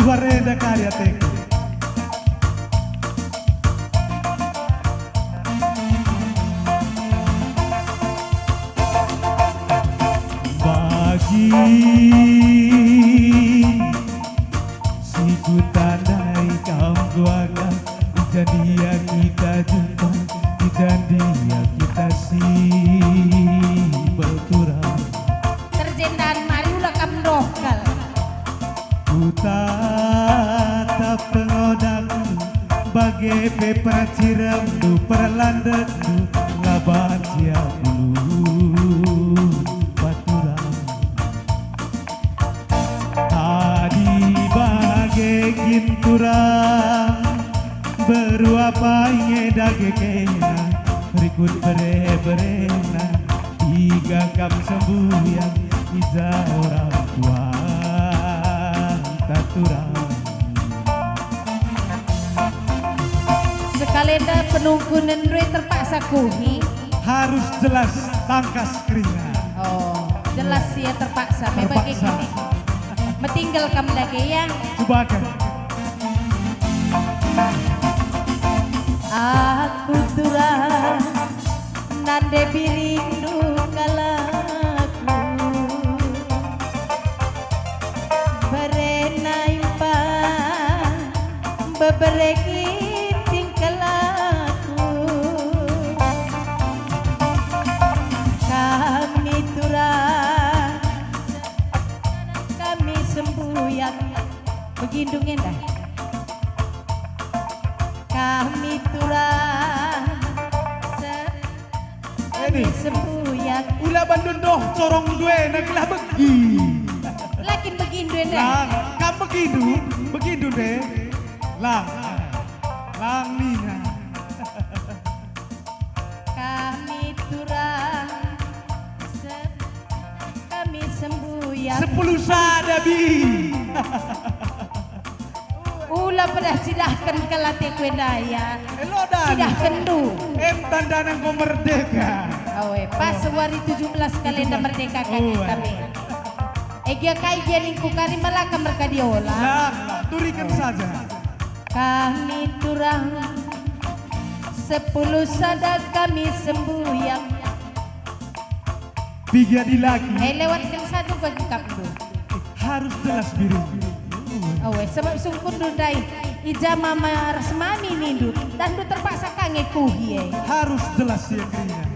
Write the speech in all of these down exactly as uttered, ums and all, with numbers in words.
Suara enda kari ateku. Bagi si kutandai kam keluarga, di jandia kita jumpa, di jandia kita si berturang. Terjendan mari ula kam ndoh kal. Kutatap pengodangku, bage pe perciremndu, perlandekndu, la banci aku lupa turang. Adi bage kin turang, beru apai nge dage kena, rikut bere-berena, iga kam sembuyak, i ja orang tuanta turang. Sekalenda penungkunen ndai terpaksa kuhi. Harus jelas tangkas kerina. Oh, jelas ia terpaksa. Me bage Terpaksa. Gini. Metinggal kam dage ya. Cubakan. Aku turang nande biringndu kal aku. Bere naimpa bebere ginting kal aku. Kami turang, kami sembuyak. Begindu nge ndai. Kami turang se-, kami Eni. Sembuyak. Ula bandu ndoh corong ndai, na gelah begi. La kin begindu ndai. Lang, kam begindu, begindu ndai. Lang, lang nina. Kami turang se-, kami sembuyak. Sepuluh sada, Bi. Ula pedah cidahken kal ateku enda ya. Elo dan. Cidahkenndu. Em tandana enggo merdeka. Awe, pas wari tujuh belas kalenda merdeka kami. Awe. Kami. Egia kai gia ningku kari malaka merkadiola. Nah, turiken saja. Kami turang sepuluh sada kami sembuyak. Piga dilaki. Eh, lewatken satu bagi kapndu. Harus jelas diri. Oh, eh, sebab sungkunndu ndai, i ja mama ras mami nindu, dan ndu terpaksa ka nge kuhi, eh. Harus jelas ia kerina.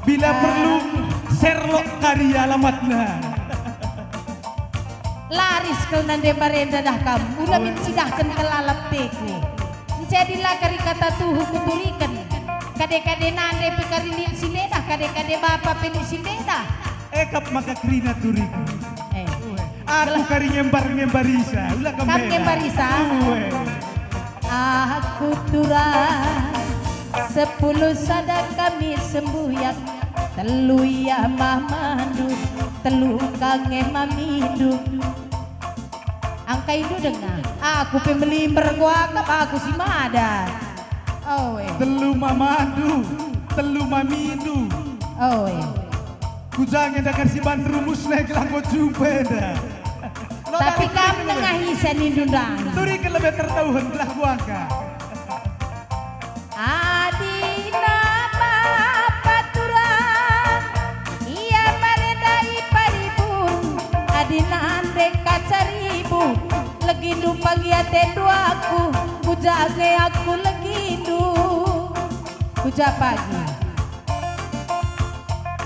Bila Ah. Perlu, Sherlock kari alamatna. Laris kal nande mbarenda dah kam, ula min cidahken kal ateku. Ncedi la kari kata tuhu kuturiken. Kade-kade nande pe kari lit si ndedah, kade-kade bapa pe lit si ndedah. E kap maka kerina turiken. Eh. Aku kari ngembar-ngembarisa, ula kam Kam beda. Ngembarisa? Ue. Aku turang sepuluh sada kami sembuyak, telu ia mamandu, telu ka nge mamindu. Angka indu denga, aku pe melimber kuakap aku si mada. Oe. Telu mamandu, telu mamindu. Oe. Kuja nge dengar si ban rumus ne gelah enggo jumpa enda. Tapi kam nengah isa nindu ndai. Turiken lebe tertauhen gelah kuangka. Adina bapa turang, ia marenda i paribun, adina nande kaca ribu, legindu pagi atendu aku, kuja nge aku legindu. Kuja pagi.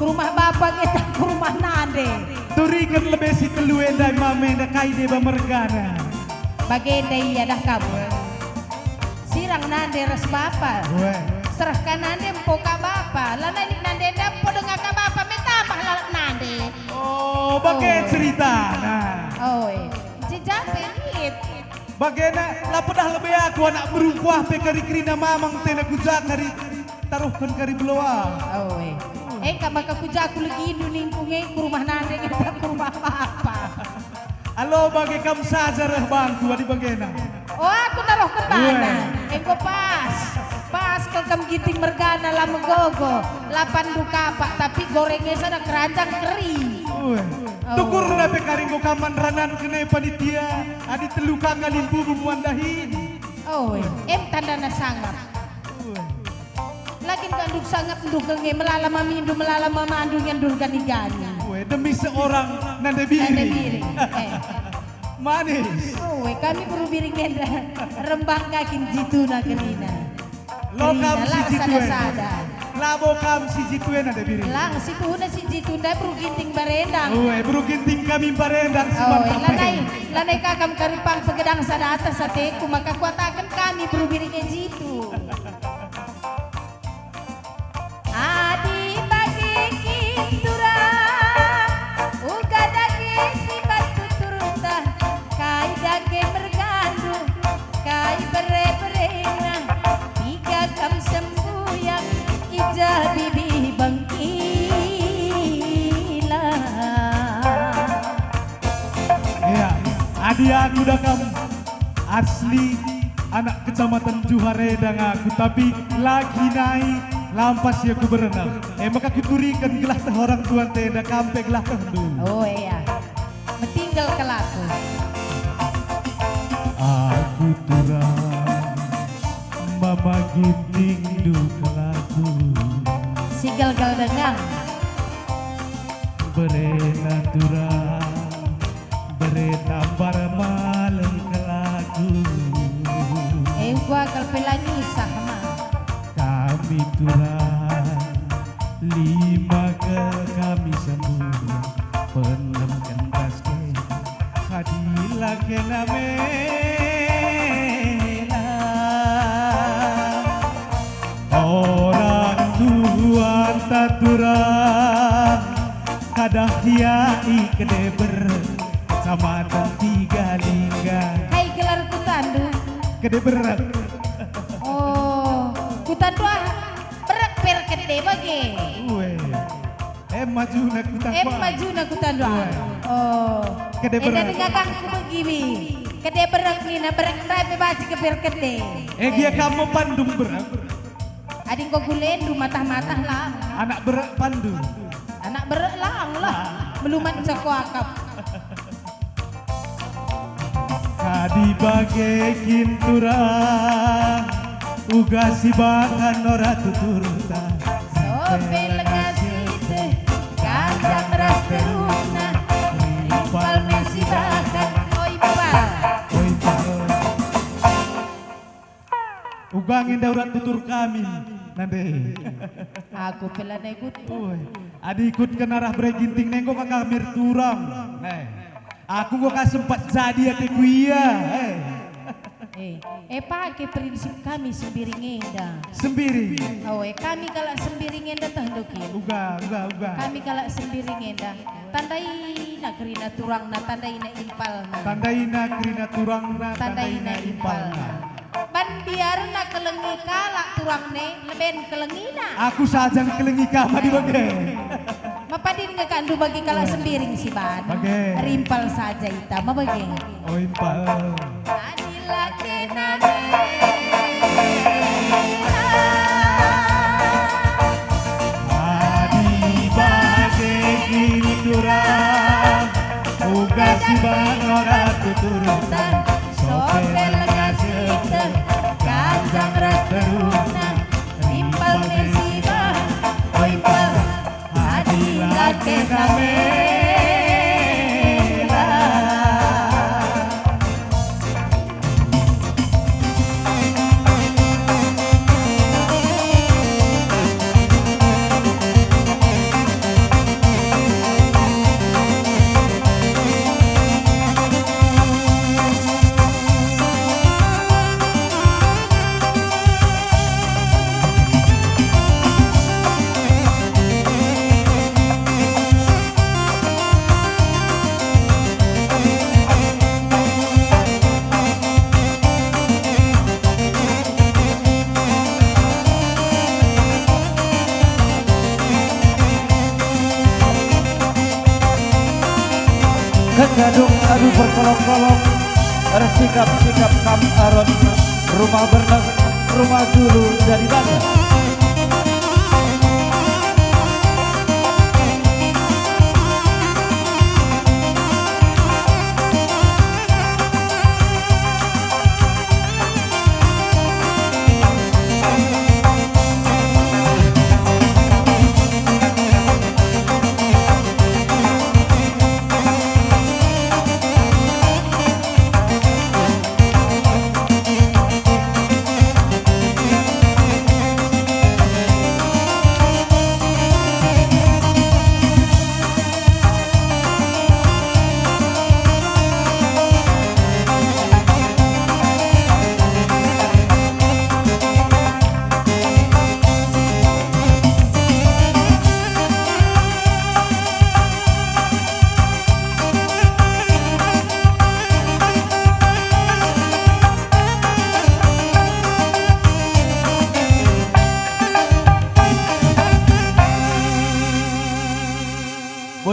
Ku rumah bapa nge tah ku rumah nande. Turiken lebe si telu enda mama enda kai deba mergana. Bagenda ia dah kamu. Sirang nande ras bapa. Weh. Serahkan nande empo ka bapa. Lanai lit nande enda empo denga ka bapa, me tambah lalap nande. Oh, bage Oh. Ceritana. Oi. Jejape lit. Bagena, la pedah lebe aku anak beru kuah pe kari kerina mamang tena kuja kari taruhken kari beloa. Oi. Engka maka kuja ku legindu ningku nge ku rumah nande nge ku rumah bapa. Alo bage kam saja reh bangku adi bagena. Oh, aku narohken bana. Ue. Enggo pas. Pas kal kam ginting mergana la megogo. Lapan du kapak, tapi gorengnya sada keranjang keri. Ue. Oh. Tukurna pe kari enggo kam man ranan kene panitia, adi telu kaka limbubu muan dahin. Oh, em tandana sangap. Ue. Lagin kanduk sangap nduk nge melala mamindu, melala mamandu nge ndul gani-gani. Ue, demi seorang Nande Biring. Nande Biring. Eh. Manis. Oh, we, kami beru Biring enda rembang kakin jituna kerina. Lo kam kerina, si lang jitue. Sada-sada. Labo kam si jitue Nande Biring. Lang situhuna si jitu ndai beru Ginting Barendang. Ue, beru Ginting kami Barendang si mantap. Lanai, lanai ka kam kari pang pegedang sada atas ateku, maka kuataken kami beru Biring e jitu. Adi bage kin turang, uga dage si bantu turta, kai dage mergandu, kai bere-berena, piga kam sembuyak, i ja bibi bengkila. Ea, adi aku da kam asli anak Kecamatan Juharenda nga aku, tapi lagi nai lampas ia ku berenang. E maka kuturiken gelah teh orang tuanta enda, kam pe gelah tehndu. Oh, ea. Metinggel kelaku. Aku turang mama Gintingndu kelaku. Si gelgel dengang. Berena turang, bere tambar malem kelaku. Eh, gua kal pe la ngisah, Ma. Kami turang, lima ke kami sembuyak, penem kentas ke, adila kena mela. Orang tuanta turang, kada hiai kede berek, sama dan tiga lingga. Kai gelar kutandu? Kede berek. Oh, kutandu ah, berek per kede bage. Ue. Em majuna kutandu. Em majuna kutandu ah. Ue. Oh. Kede berek. Enda denga kang kubegi mi. Kede berek nina, berek ndai pe banci keber kede. Eh, gia kam me pandung berek. Adi enggo gulendu matah-matah lang. Anak berek pandu. Anak berek lang lah. Melumat cako akap. Adi bage kin turang, uga si bakan ora tuturta. Sope lenga si teh, kandang ras teruna, rimpal me si bakan, oi pal. Oi pal. Uga nge ndai urat tutur kami, Nande. Aku pe lanai ikut. Oi, adi ikutken arah bere Ginting ne enggo ka kami erturang. Eh, aku enggo ka sempat jadi ateku ia. Eh. Eh, eh, pake prinsip kami Sembiring enda. Sembiring. Oh, eh, kami kalak Sembiring enda teh nduki. Uga, uga, uga. Kami kalak Sembiring enda. Tandaina kerina turangna, tandaina impalna. Tandaina kerina turangna, tandaina impalna. Ban biarna kelengi kalak turang ne, leben kelengina. Aku saja kelengi kam adi bage. Mapadin nge kandu bagi kalak Sembiring si ban. Bage. Rimpal saja ita, ma bage. O impal. Adila kena mela. Adi bage kin turang, uga si bangor aku turunta, sope lenga si teh, kandang ras teruna, rimpal me si bangor, o impal. Adi la kena mela. Kegadung adu perkolok-kolok, ersikap-sikap kam aron rumah berneng, rumah dulu jadi bangga.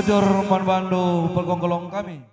Jor man bandu pergongkolong kami.